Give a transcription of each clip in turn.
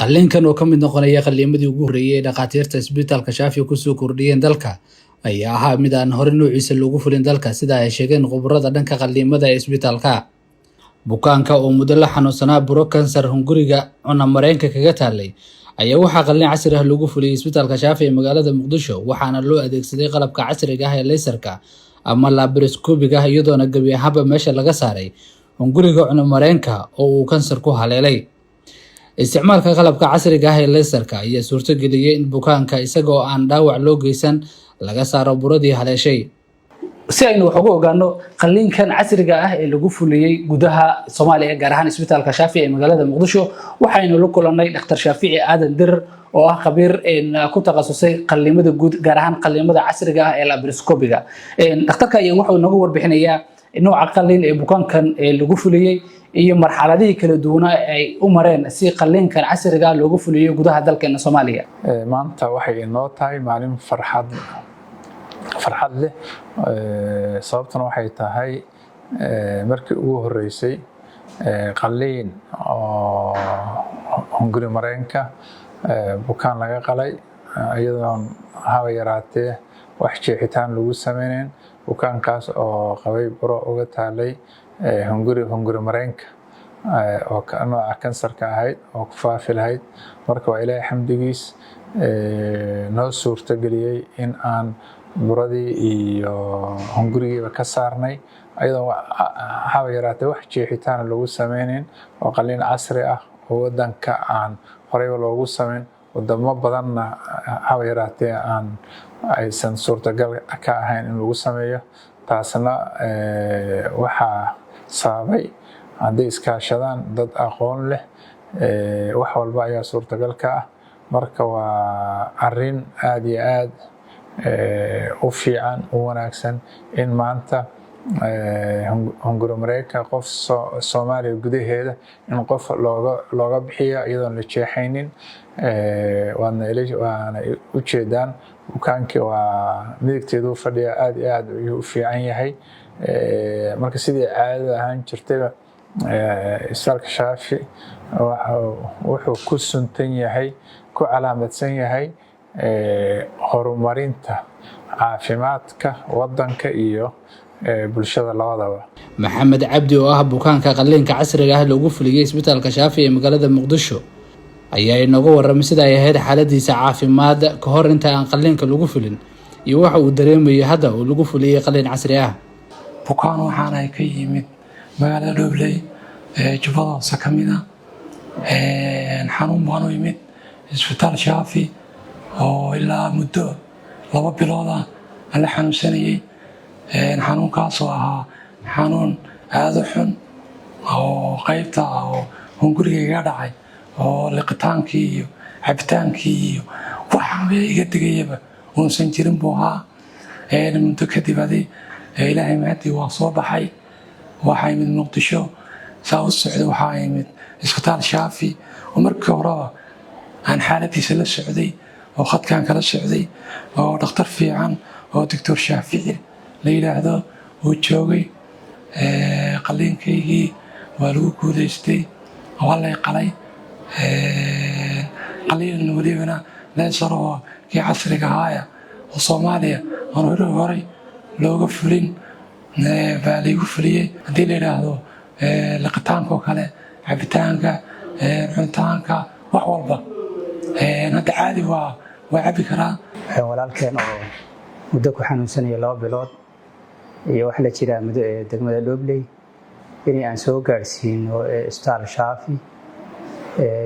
Qalliinkan oo ka mid noqonaya qalliimadii ugu horreeyay ee dhakhaatiirta isbitaalka Shaafi kusoo kordhiyeen dalka ayaa ahaa mid aan hore noociisa loogu fulin dalka, sida ay sheegeen khubarada dhanka qalliimada ee isbitaalka. Bukaanka oo muddo la xanuunsanaa buro kansar hunguriga cuna-mareenka kaga taalay ayaa waxaa qalliin casri ah loogu fuliyey isbitaalka Shaafi ee magaalada Muqdisho, waxaana loo adeegsaday qalabka casriga ah ee laserka ama laparoscopiga, iyadoona gebi ahaanba meesha laga saaray hunguriga cuna-mareenka oo uu kansar ku haleelay. Isticmaalka qalabka casriga ah ee laserka ayaa suurtogeliyey in bukaanka isagoo aan dhaawac loo geysan laga saaro buradii haleeshay. Si aynu wax uga ogaano qalliinkan casriga ah ee lagu fuliyey gudaha Soomaaliya, gaar ahaan isbitaalka Shaafici ee magaalada Muqdisho, waxaynu la kulannay Dhakhtar Shaafici Aadan Dirir oo ah khabiir ku takhasusay qalliimada guud, gaar ahaan qalliimada casriga ah ee laparoscopiga. Dhakhtarka ayaa wuxuu nooga warbixinayaa nooca qalliin ee bukaankan lagu fuliyey iyo marxaladihii kala duwanaa ay u mareen si qalliinkan casriga ah loogu fuliyo gudaha dalkeena Soomaaliya. Maanta waxay inoo tahay maalin farxad farxad leh. Sababtuna waxay tahay markii ugu horeysay qalliin oo hunguri mareenka bukaan laga qalay iyadoon haba yaraatee wax jeexitaan lagu sameyneyn, bukaankaas oo qabay buro uga taalay hunguri mareenka oo nooca kansarka ahayd oo ku faafi lahayd. Marka waa Ilaahay xamdigiis noo suurtageliyey in aan buradii iyo hungurigiiba ka saarnay ayadoo haba yaraatee wax jeexitaan lagu sameyneyn, oo qalliin casri ah oo wadanka aan horeyba loogu sameyn, wadamo badanna haba yaraatee aan aysan suurtagal ka ahayn in lagu sameeyo. Taasna waxaa sababay hadday iskaashadaan dad aqoon leh, wax walba ayaa suurtagal ka ah. Marka waa arin aada iyo aad u fiican, u wanaagsan in maanta hunguri mareykanka qof Soomaaliya gudaheeda in qof looga bixiyo iyadoon la jeexaynin. Waana ujeedaan, bukaankii waa midigteedu fadhiya, aada iyo aad ayuu u fiican yahay. Marka sidii caadada ahaan jirtayba, Isbitaalka Shaafi wuxuu ku suntan yahay, ku calaamadsan yahay horumarinta caafimaadka wadanka iyo bulshada labadaba. Maxamed Cabdi oo ah bukaanka qalliinka casriga ah loogu fuliyey isbitaalka Shaafi ee magaalada Muqdisho ayaa inooga warramay sida ay ahayd xaaladiisa caafimaad ka hor inta aan qalliinka lagu fulin iyo waxa uu dareemayo hadda uu lagu fuliyey qalliin casri ah. Bukaan waxaana ka yimid magaalada Dhobley ee Jubbada Hoose ka mid ah. Xanuun baan u yimid Isbitaal Shaafi oo ilaa muddo 2 bilood ah aan la xanuunsanayey. Xanuunkaasoo ahaa xanuun aada u xun oo qaybta oo hunguriga iga dhacay, oo liqitaankii iyo cabitaankii iyo waxa iga tegayaba uusan jirin buu ahaa. Muddo kadib adi Ilaahay mahadii waa soo baxay. Waxaa imid Muqdisho, saa u socday waxaa imid Isbitaal Shaafi oo markii horeba aan xaaladiisa la socday oo khadkaan kala socday, oo dhakhtar fiican oo Doctor Shaafici la yidhaahdo uu joogay. Qalliinkaygii waa lagu guuleystay, waa lay qalay, qaliin welibana laser oo kii casriga ahaaya oo Soomaaliya aan hore horay looga fulin baa laygu fuliyey. Haddii la yidhaahdo liqitaanka oo kale, cabitaanka, cunitaanka, wax walba hadda caadi waa cabi karaa. Walaalkeen oo muddo ku xanuunsanaya 2 bilood iyo wax la jiraa muddo ee degmada Dhobley inay aan soo gaadhsiino Isbitaal Shaafi,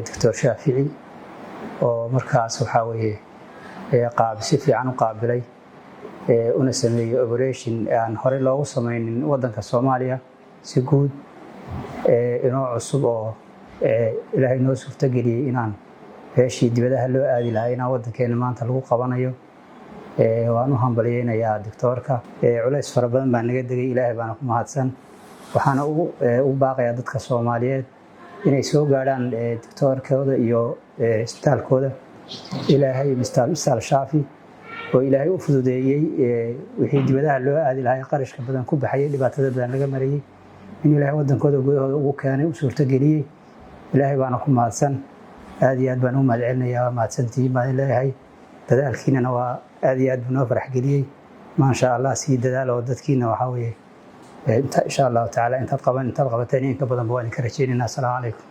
Doctor Shaafici, oo markaas waxaa weeye si fiican u qaabilay una sameeyey operation aan horey loogu sameynin waddanka Soomaaliya si guud, inoo cusub oo Ilaahay noo suurtageliyey inaan meeshii dibadaha loo aadi lahaa inaan waddankeena maanta lagu qabanayo. Waan u hambalyeynayaa doctoorka. Culays fara badan baa naga degay, Ilaahay baana ku mahadsan. Waxaana ugu baaqayaa dadka Soomaaliyeed inay soo gaadhaan doctoorkooda iyo isbitaalkooda, Ilaahay Isbitaal Shaafi, oo Ilaahay u fududeeyey wixii dibadaha loo aadi lahaa, qarashka badan ku baxayay, dhibaatada badan laga marayay, in Ilaahay waddankooda gudahooda ugu keenay, u suurtageliyey. Ilaahay baana ku mahadsan. Aad iyo aad baan u mahad celinayaa. Waa mahadsantihiin baan leeyahay. Dadaalkiinana waa aad iyo aad buu noo farax geliyey, maasha Allah. Sii dadaal oo dadkiina waxaa weeye insha Allahu tacaala intaad qaban, intaad qabateen in ka badanba waan idinka rajaynaynaa. Asalaamu calaykum.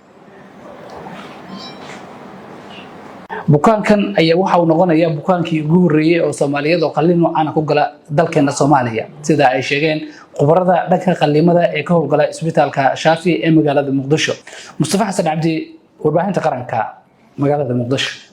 Bukaankan ayaa waxa uu noqonayaa bukaankii ugu horreeyey oo Soomaaliyeed oo qalliin noocaana ku gala dalkeena Soomaaliya, sida ay sheegeen khubarada dhanka qalliimada ee ka howlgala Isbitaalka Shaafi ee magaalada Muqdisho. Mustafa Xasan Cabdi, Warbaahinta Qaranka, magaalada Muqdisho.